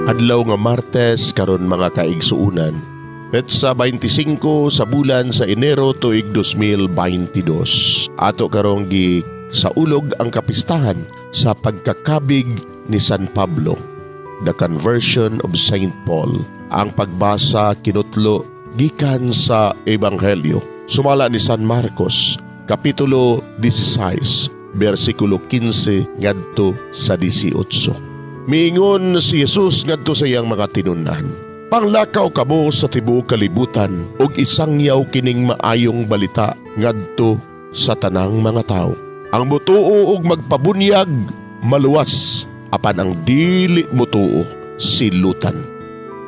Adlaw nga Martes karon, mga kaigsuunan. Petsa 25 sa bulan sa Enero, tuig 2022. Ato karong gi saulog ang kapistahan sa pagkakabig ni San Pablo, the conversion of Saint Paul. Ang pagbasa kinutlo gikan sa Ebanghelyo sumala ni San Marcos, Kapitulo 16, versikulo 15 ngadto sa 18. Miingon si Jesus ngadto sa iyang mga tinun-an, "Panglakaw kamo sa tibuok kalibutan ug isangyaw kining maayong balita ngadto sa tanang mga tawo. Ang mutuo ug magpabunyag maluwas, apan ang dili mutuo silutan.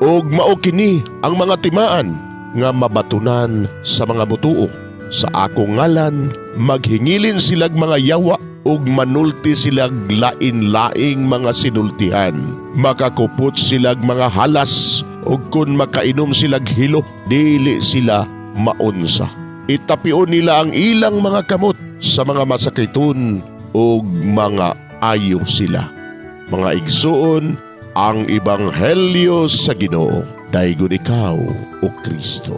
Ug mao kini ang mga timaan nga mabatunan sa mga mutuo: sa akong ngalan maghingilin silag mga yawa ug manulti silag lain-laing mga sinultihan. Makakupot silag mga halas ug kun makainom silag hilo, dili sila maunsa. Itapion nila ang ilang mga kamot sa mga masakiton ug mga ayo sila." Mga igsuon, ang ebanghelyo sa Ginoo. Daygon ikaw, o Kristo.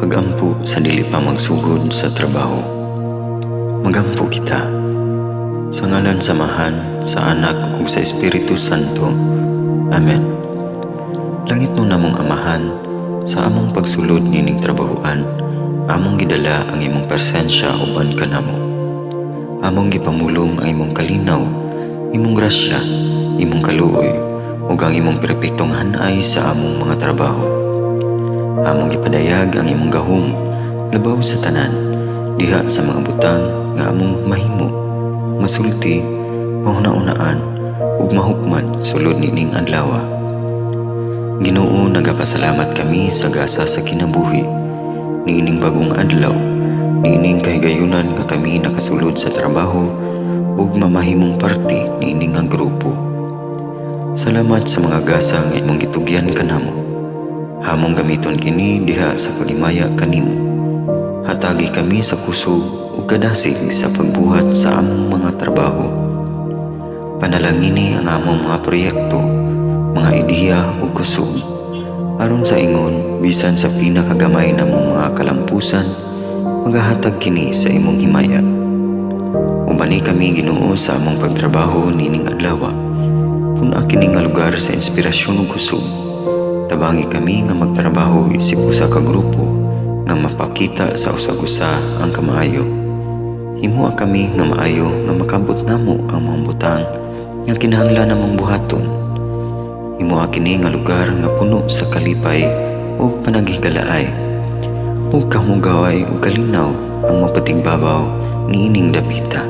Pagampo sa dili pa magsugod sa trabaho. Magampo kita. Sa ngalan sa Amahan, sa Anak ug sa Espiritu Santo. Amen. Langitnon namong Amahan, sa among pagsulod nining trabahoan, among gidala ang imong presensya uban kanamo. Among gipamulong ang imong kalinaw, imong grasya, imong kaluoy, ug ang imong perpektong hanay sa among mga trabaho. Among gipadayag ang imong gahom labaw sa tanan diha sa mga butang nga among mahimo, masulti, mahuna-unaan ug mahukman sulod nining adlaw. Ginoo, nagapasalamat kami sa gasa sa kinabuhi niining bagong adlaw, niining kahigayunan nga kami nakasulod sa trabaho ug mamahimong parte niini nga grupo. Salamat sa mga gasa nga imong gitugyan kanamo. Among gamiton kini diha sa paghimaya kanimo. Hatagi kami sa kusog ug kadasig sa pagbuhat sa among mga trabaho. Panalangini ang among mga proyekto, mga ideya ug kusog. Aron sa ingon, bisan sa pinakagamay namong mga kalampusan, magahatag kini sa imong himaya. Ubani kami, Ginoo, sa among pagtrabaho nining adlaw. Pun-a kini nga lugar sa inspirasyon ug kusog. Tabangi kami nga magtrabaho isip usa ka grupo nga mapakita sa usag-usa ang kamaayo. Himoa kami nga maayo nga makabot namo ang mga butang nga kinahanglan namong buhaton. Himoa kini nga lugar nga puno sa kalipay ug panaghigalaay, ug kamugaway ug kalinaw ang mapatigbabaw niining dapita.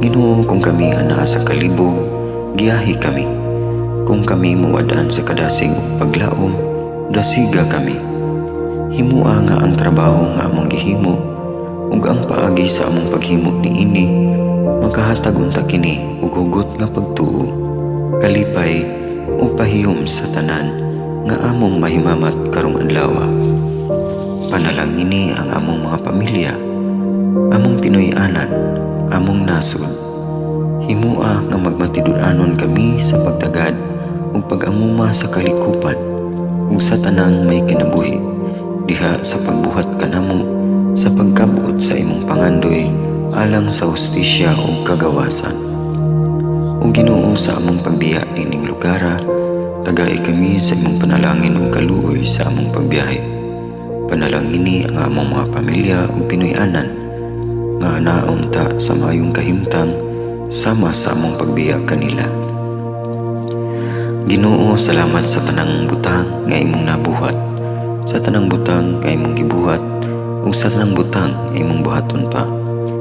Ginoo, kung kami anaa sa kalibog, giyahi kami. Kung kami muwad-an sa kadasig ug paglaom, dasiga kami. Himoa nga ang trabaho nga among gihimo ug ang paagi sa among paghimo niini makahatag unta kini og hugot nga pagtuo, kalipay ug pahiyom sa tanan nga among mahimamat karong adlaw. Panalangini ang among mga pamilya, among Pinoy-anan, among nasod. Himoa nga magmatinud-anon kami sa pagtagad ug pag-amuma sa kalikupan ug sa tanang may kinabuhi diha sa pagbuhat kanamo sa pagkabot sa imong pangandoy alang sa hustisya ug kagawasan. O Ginoo, sa among pagbiya nining lugara, tagai kami sa imong panalangin ug kaluoy sa among pagbiyahe. Panalangini ang among mga pamilya ug Pinoy-anan nga anaon ta sa maayong kahimtang sama sa among pagbiya kanila. Ginoo, salamat sa tanang butang nga imong nabuhat, sa tanang butang nga imong gibuhat, ug sa tanang butang nga imong buhaton pa.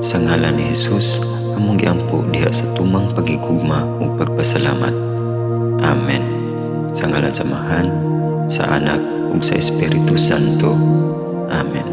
Sa ngalan ni Jesus, among giampo diha sa tumang pagigugma ug pagpasalamat. Amen. Sa ngalan sa Amahan, sa Anak ug sa Espiritu Santo. Amen.